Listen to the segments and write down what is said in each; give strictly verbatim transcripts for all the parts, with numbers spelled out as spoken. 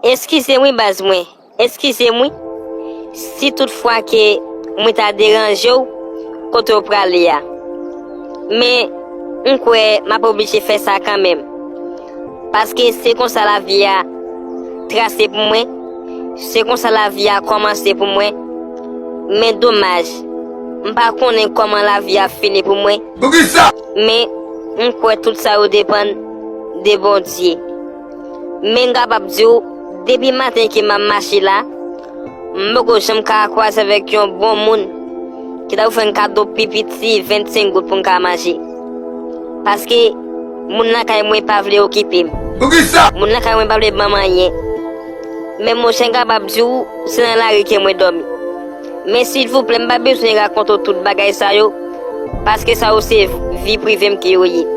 Eskize m wi baz mwen, eskize m wi. Si tout fwa ke mwen ta deranje w kote w prale a. Men, m kwè m ap oblije fè sa kanmenm. Paske se konsa lavi a trase pou mwen, se konsa lavi a kòmanse pou mwen. Men domaj, m pa konnen kòman lavi a fini pou mwen. Poukisa? Men, m kwè tout sa yo depann de Bondye. Men m kapab di w, depi maten ke m ap mache la, m poko janm ka kwaze avèk yon bon moun ki ta pou fè m kado pi piti vennsenk goud pou m ka manje. Paske moun lakay mwen pa vle okipe m. Poukisa? Moun lakay mwen pa vle ban m anyen. Men monchè, m kapab di w, se nan lari ke mwen dòmi. Men silvouplè, m pa bezwen rakonte w tout bagay sa yo, paske sa yo se vi prive m ke yo ye.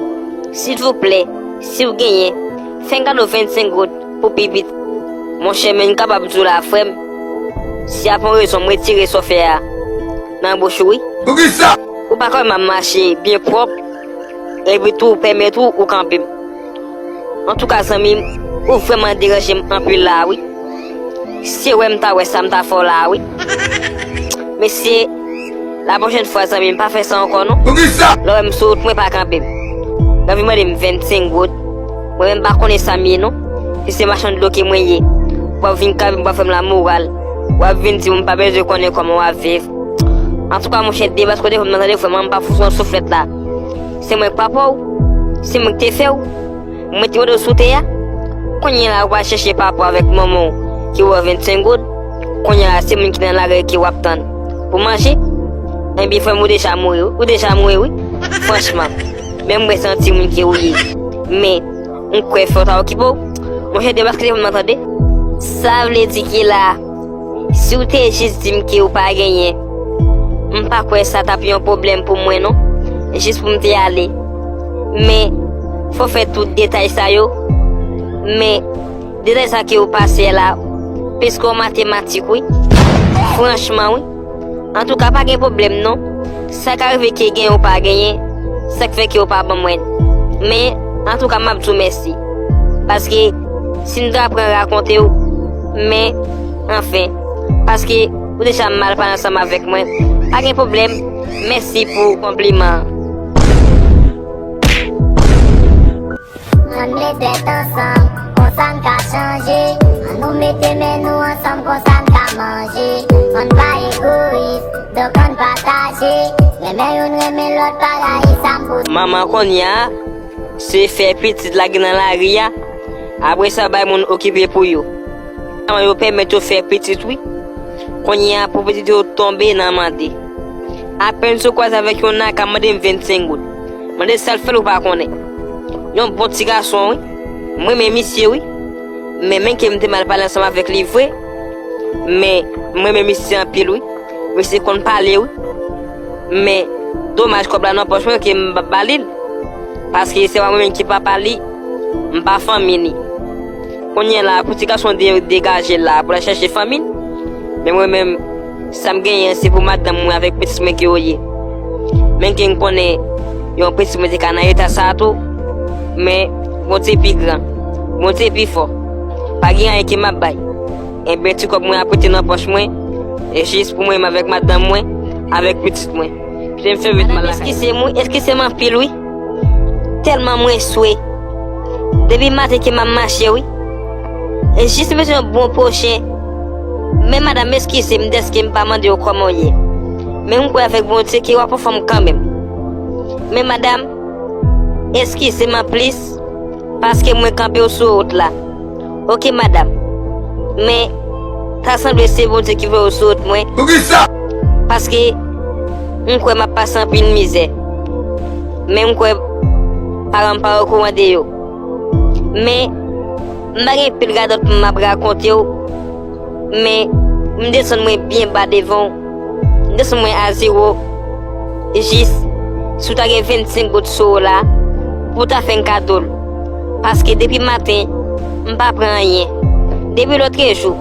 Silvouplè, si w genyen, fè m kado vennsenk goud pou pi piti. Monchè, men m kapab di w la, frè m, si ap yon rezon, m retire sa w fè a nan bouch ou, wi. Poukisa? Ou pa kwè m ap mache byen pwòp, epi tou ou pèmèt ou, ou kanpe m. Antouka, zanmi m, ou vrèman deranje m anpil la, wi. Se wè m ta wè sa m ta fè w la, wi. Mesye, la pwochèn fwa, zanmi m, pa fè sa ankò, non. Poukisa? Lè w wè m sou wout mwen, pa kanpe m. Lè w vin mande m vennsenk goud, mwen menm pa konnen sa m ye, non. Si se machann dlo ke mwen ye, w ap vin kanpe m, w ap fè m lamoral, w ap vin di m m pa bezwen konnen kòman w ap viv. Antouka, monchè, debaske w devan m nan, tande, vrèman, m pa fout yon souflèt la. Se mwen k papa w, se mwen k te fè w. Mwen te mande w sou tè a. Kounye a la, w al chèche papa w avèk manman w ki ba w vennsenk goud. Kounye a la, se moun ki nan lari ke w ap tann pou manje. Enben, frè m, ou deja mouri, wi. Ou deja mouri, wi. Franchman, menm mwen santi moun ke ou ye. Men, m kwè fò w ta okipe w. Monchè, debaske devan m nan, tande. Sa vle di ki la, si w te jis di m ke w pa genyen, m pa kwè sa t ap yon pwoblèm pou mwen, non. Jis pou m te ale. Men, fò w fè tout detay sa yo. Men, detay sa ke w pase la, plis ke w matematik, wi. Franchman, wi. Antouka, pa gen pwoblèm, non. Sa ka rive ke genyen ou pa genyen, sa k fè ke w pa ban mwen. Men, antouka, m ap di w mèsi. Paske, si m ta pran rakonte w, men, anfen. Paske, ou deja mal pale ansanm avèk mwen. Pa gen pwoblèm, mèsi pou konpliman an. Ann met tèt ansanm, konsa n ka chanje. Ann nou mete men nou ansanm, konsa n ka manje. Ann pa egoyis, donk ann pataje. Renmen youn, renmen lòt, pa rayi sa m pou. Manman kounye a, se fè pitit lage nan lari a. Apre sa, bay moun okipe pou yo. Manman yo pèmèt yo fè pitit, wi. Kounye a, pou pitit yo tonbe nan mande. Apèn si w kwaze avèk yon naka, mande m vennsenk goud. Mande sa l fè l, ou pa konnen. Yon bon ti gason, wi. M renmen misye, wi. Men, men ke m te mal pale ansanm avèk li vre. Men, m renmen misye anpil, wi. Misye konn pale, wi. Men, domaj kòb la nan pòch mwen ke m pa ba li l. Paske se pa mwen menm ki papa li, m pa fanmi li. Kounye a la, pou ti gason de-, degaje l la, pou l al chèche fanmi l. Men mwen menm, sa m genyen, se pou madanm mwen avèk pitit mwen ke yo ye. Men ke m konnen, yon pitit mwen te ka nan eta sa a tou. Men, Bondye pi gran, Bondye pi fò. Pa gen anyen ke m ap bay. Enben, ti kòb mwen ap rete nan pòch mwen, e jis pou mwen menm avèk madanm mwen, avèk pitit mwen. Kite m fè vit mal lakay. Eskize m, wi, eskize m anpil, wi. Tèlman mwen swe. Depi maten ke m ap mache, wi. E jis m bezwen yon bon pwochen. Men madanm, eskize m dèske m pa mande w kòman w ye. Men m kwè avèk Bondye ke w ap anfòm kanmenm. Men madanm, eskize m anplis. Paske mwen kanpe w sou wout la. Oke, madanm. Men, ta sanble se Bondye ki voye w sou wout mwen. Poukisa? Paske m kwè m ap pase anpil mizè. Men m kwè paran m pa okouran de yo. Men, m pa gen pil radòt pou m ap rakonte w. Men, m desann mwen byen ba devan w. M desann mwen a zewo. Jis, si w ta gen vennsenk goud sou w la, pou w ta fè m kado l. Paske depi maten, m pa pran anyen. Depi lòtrejou,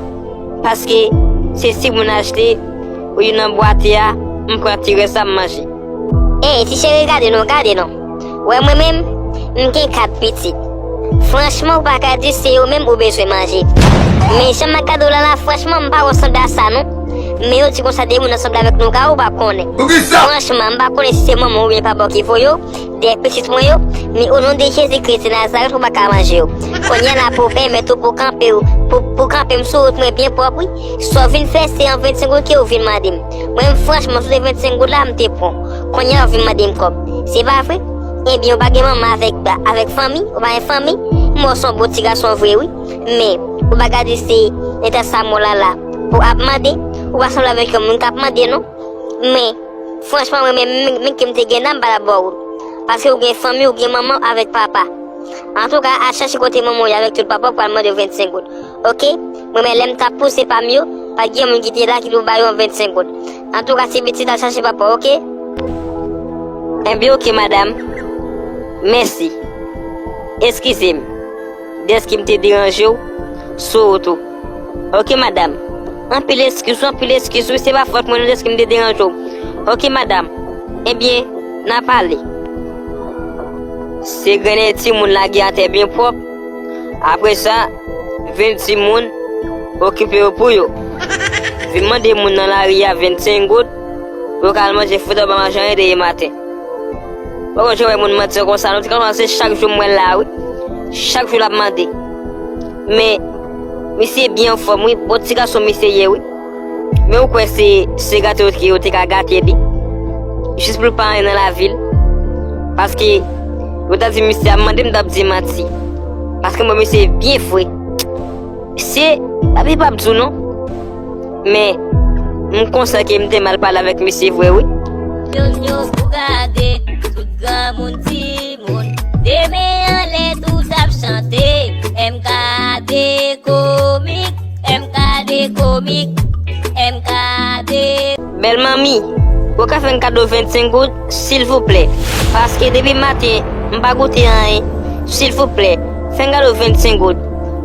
paske se timoun achte, ou youn nan bwate a, m pran ti rès la, m manje. Ey, ti cheri, gade non, gade non. Wè mwen menm, m gen kat pitit. Franchman, ou pa ka di se yo menm ou bezwen manje. Men jan m ap gade w la la, franchman, m pa wè w sanble a sa non. Men yo di konsa de moun ansanm avèk nou ka ou pa konnen. Franchman, m pa konnen si se manman w oubyen papa w ki voye w dèyè pitit mwen yo, men o non de Jezi Kris de Nazarèt, ou pa ka manje yo. Kounye a la pou w pèmèt ou pou kanpe w, pou, pou kanpe m sou wout mwen byen pwòp wi. Sa w vin fè se an vennsenk goud ke w vin mande m. Mwen menm franchman, sou te vennsenk goud la, m te pran. Kounye a w vin mande m kòb. Se pa vre? Ebyen, ou pa gen manman avèk, avèk fanmi, ou pa gen fanmi. M wè w se yon bon ti gason vre wi. Men, ou pa ka di se eta sa mò la la pou ap mande, ou pa sanble avèk yon moun k ap mande non. Men, franchman, mwen menm, men, men ke m te gen nan m pa t ap ba w. Paske ou gen fanmi, ou gen manman avèk papa. Antouka, al chache kote manman w ye avèk tout papa w pral mande w vennsenk goud. Oke? Mwen menm lè m t ap pouse pa m yo, pa t gen moun ki te la ki pou ba yo yon vennsenk goud. Antouka, ti pitit al chache papa w, oke? Enben, oke, madanm. Mèsi. Eskize m. Dèske m te deranje w sou wout ou. Oke, madanm. Anpil eskiz, anpil eskiz, wi, se pa fòt mwen non dèske m te deranje w. Oke, madanm. Ebyen, n a pale. Se grennen timoun lage atè byen pwòp. Apre sa, vin timoun okipe yo pou yo. Vin mande moun nan lari a vennsenk goud pou yo ka al manje frèt anba manje anyen dèyè maten. Ou pa konn jan wè moun manti konsa non, ti konsa se chak jou m wè l la wi. Chak jou l ap mande. Men, misye byen anfòm wi, bon ti gason misye ye wi. Men ou kwè se, se gate yo te, yo te ka gate li? Jis pou l pa anyen nan lavi l. Paske, yo ta di misye ap mande m t ap di manti. Paske m wè misye byen fre. Se, papi p ap di w non. Men, m konsèy ke m te mal pale avèk misye vre wi. Yo, yo, pou gade, tout granmoun, timoun, de men anlè, tout ap chante. M K D komik, M K D komik, M K D. Bèl manmi, ou ka fè m kado vennsenk goud, silvouplè? Paske depi maten, m pa goute anyen. Silvouplè, fè m kado vennsenk goud.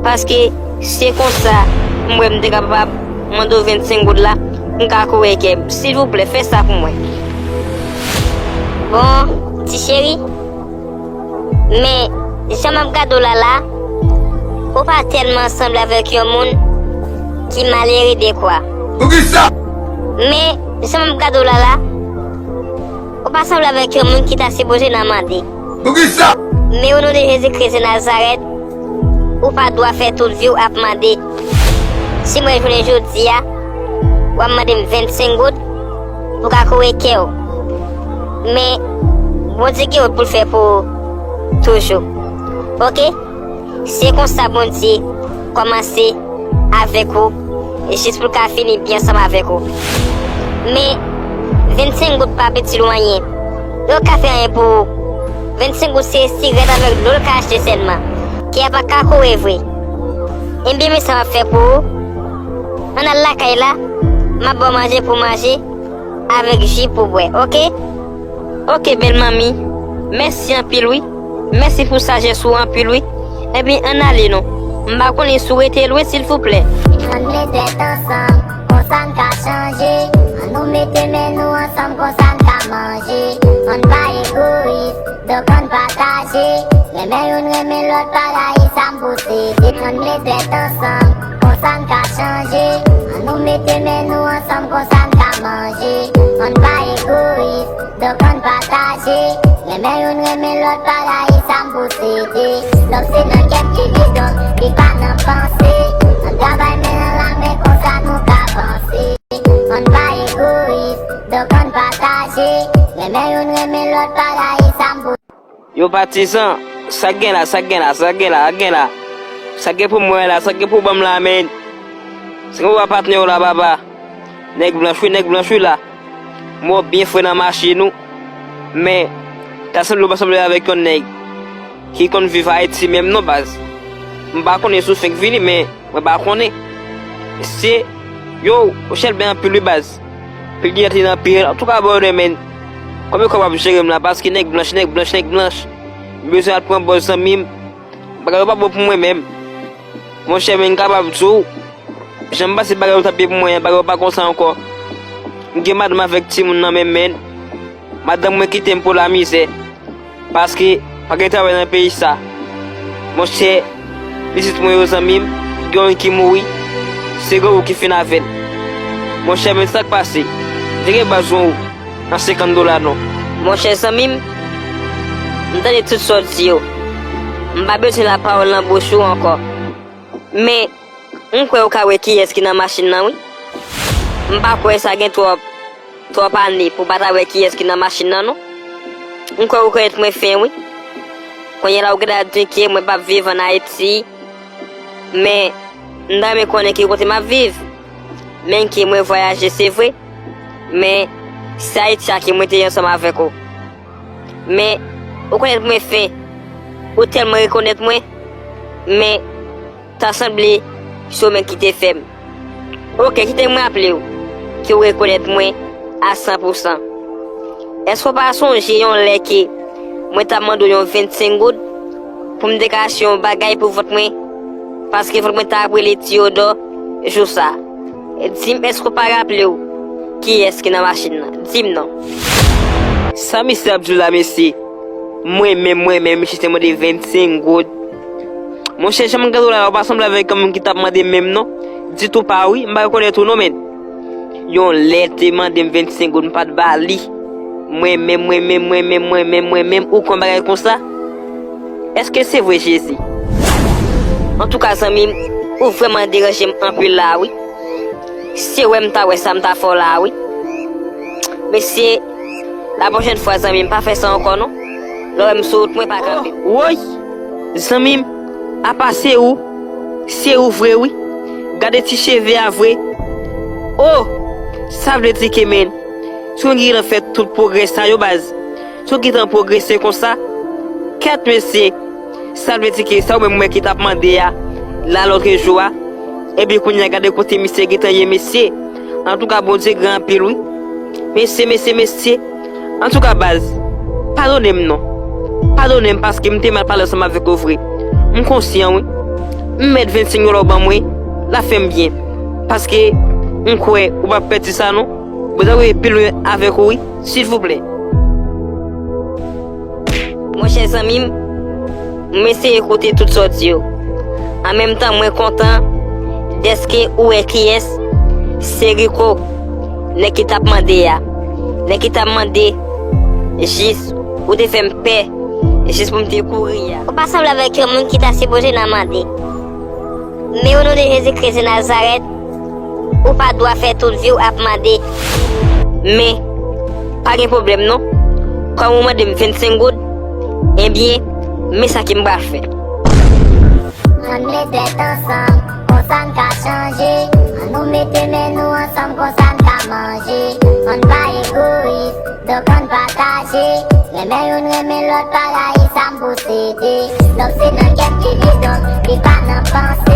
Paske se konsa, m wè m te kapab mande w vennsenk goud la, m ka kore kè m. Silvouplè, fè sa pou mwen. Bon, ti cheri, men jan m ap gade w la la, ou pa tèlman sanble avèk yon moun ki malere dekwa. Poukisa? Men jan m ap gade w la la, ou pa sanble avèk yon moun ki ta sipoze nan mande. Poukisa? Men o non de Jezi Kris de Nazarèt, ou pa dwa fè tout vi w ap mande. Si mwen jounen jodi a, w ap mande m vennsenk goud pou ka kore kè w. Men, Bondye gen wout pou l fè pou ou toujou. Oke? Se konsa Bondye kòmanse avèk ou, jis pou l ka fini byen ansanm avèk ou. Men, vennsenk goud pa piti lwen anyen. Yo ka fè anyen pou ou. Vennsenk goud se sirèt avèk dlo l ka achte sèlman. Kè a pa ka kore vre. Ebyen, men sa m ap fè pou ou. Ann al lakay la, m ap ba w manje pou w manje, avèk ji pou w bwè, oke? Oke, bèl manmi. Mèsi anpil, wi. Mèsi pou sajès ou anpil, wi. Ebyen, ann ale non. M pa konnen si w rete lwen, silvouplè. Ann met tèt ansanm, konsa n ka chanje. Ann nou mete men nou ansanm, konsa n ka manje. Ann pa egoyis, donk ann pataje. Renmen youn, renmen lòt, pa rayi sa m posede. Ann met tèt ansanm, konsa n ka chanje. Ann nou mete men nou ansanm, konsa n ka manje. Ann pa egoyis, donk ann pataje. Renmen youn, renmen lòt, pa rayi sa m posede. Love se nan kè m ki li, donk li pa nan panse. Ann travay men nan lamen, konsa nou ka vanse. Ann pa egoyis, donk ann pataje. Renmen youn, renmen lòt, pa rayi sa m posede. Yo patizan, sa k gen la, sa k gen la, sa k gen la, sa k gen la. Sa k gen pou mwen la, sa k gen pou ban m la, men. Sa k gen pou patnè w la, papa. Nèg blanch wi, nèg blanch wi la. M wè w byen fre nan machin ou. Men, ta sanble w pa sanble avèk yon nèg ki konn viv Ayiti menm non, baz. M pa konnen si w fenk vini, men mwen pa konnen. Se, yo, ou chèlbè anpil wi, baz. Pil gen antre nan pil. Antouka, bòdè, men. Konbyen kòb w ap jere m la? Paske nèg blanch, nèg blanch, nèg blanch. M bezwen al pran bòz zanmi m. Bagay yo pa bon pou mwen menm. Monchè, men, m kapab di w, jan m panse bagay yo t ap ye pou mwen an, bagay yo pa konsa ankò. M gen madanm avèk timoun nan men m, men. Madanm mwen kite m pou lamizè. Paske pa gen travay nan peyi sa. Monchè, pitit mwen yo, zanmi m, gen youn ki mouri, se grangou ki fin avè l. Monchè, men sa k pase. Te gen baz ou an senkant dola non. Monchè, zanmi m, m tande tout sa w di yo. M pa bezwen lapawòl nan bouch ou ankò. Men, m kwè ou ka wè kiyès ki nan machin nan, wi. M pa kwè sa gen twòp, twòp ane pou w pa ta wè kiyès ki nan machin nan, non. M kwè ou konèt mwen fen, wi. Kounye a la, ou gentan di ke mwen p ap viv ann Ayiti, men m ta renmen konnen ki kote m ap viv. Menm ke mwen vwayaje, se vre, men se Ayiti a ke mwen te ye ansanm avèk ou. Men, ou konèt mwen fen. Ou tèlman rekonèt mwen, men ta sanble se ou menm ki te fè m. Oke, kite mwen raple w ke w rekonèt mwen a san pou san. Èske w pa sonje yon lè ke mwen t ap mande w yon vennsenk goud pou m te ka achte yon bagay pou vant mwen? Paske vant mwen t ap rele Tiyodò jou sa a. Di m, èske w pa raple w kiyès ki nan machin nan? Di m non. Sa misye ap di w la, mesye? Mwen menm, mwen menm, misye te mande vennsenk goud. Monchè, jan m gade w la, ou pa sanble avèk yon moun ki t ap mande menm non. Ditou pa wi, m pa rekonèt ou non, men. Yon lè l te mande m vennsenk goud, m pa t ba li. Mwen menm, mwen menm, mwen menm, mwen menm, mwen menm, ou kwè yon bagay konsa? Èske se vre, Jezi? Antouka, zanmi m, ou vrèman deranje m anpil la, wi. Se wè m ta wè sa m ta fè w la, wi. Mesye, lapwochèn fwa, zanmi m, pa fè sa ankò, non. Lè w wè m sou wout, mwen pa kanpe. Oh, woy! Zanmi m, apa se ou? Se ou vre, wi. Gade ti cheve a vre. Oh! Sa vle di ke, men, si w gentan fè tout pwogrè sa yo, baz. Si w gentan pwogrese konsa, kèt mesye, sa vle di ke sa ou menm wè ki t ap mande a, la lòtrejou a, epi kounye a gade kote misye gentan ye, mesye. Antouka, Bondye gran anpil, wi. Mesye, mesye, mesye. Antouka, baz, padone m non. Padone m paske m te mal pale ansanm avèk ou vre. M konsyan, wi. M mèt vennsenk dola ou ban mwen, l ap fè m byen. Paske m kwè ou p ap pèdi sa non. Mwen ta vle pi lwen avèk ou, wi. Silvouplè. Monchè zanmi m, m eseye koute tout sa w di yo. An menm tan, mwen kontan dèske ou wè kiyès se Rico, nèg ki t ap mande a. Nèg ki t ap mande jis ou te fè m pè, jis pou m te kouri a. Ou pa sanble avèk yon moun ki ta sipoze nan mande. Men o non de Jezi Kris de Nazarèt, ou pa dwa fè tout vi w ap mande. Men, pa gen pwoblèm non. Kòm ou mande m vennsenk goud, ebyen, men sa ke m pral fè. Ann met tèt ansanm, konsa n ka chanje. Ann nou mete men nou ansanm, konsa n ka manje. Ann pa egoyis, donk ann pataje. Renmen youn, renmen lòt, pa rayi sa m posede. Donk se nan kè m ki li, donk li pa nan panse.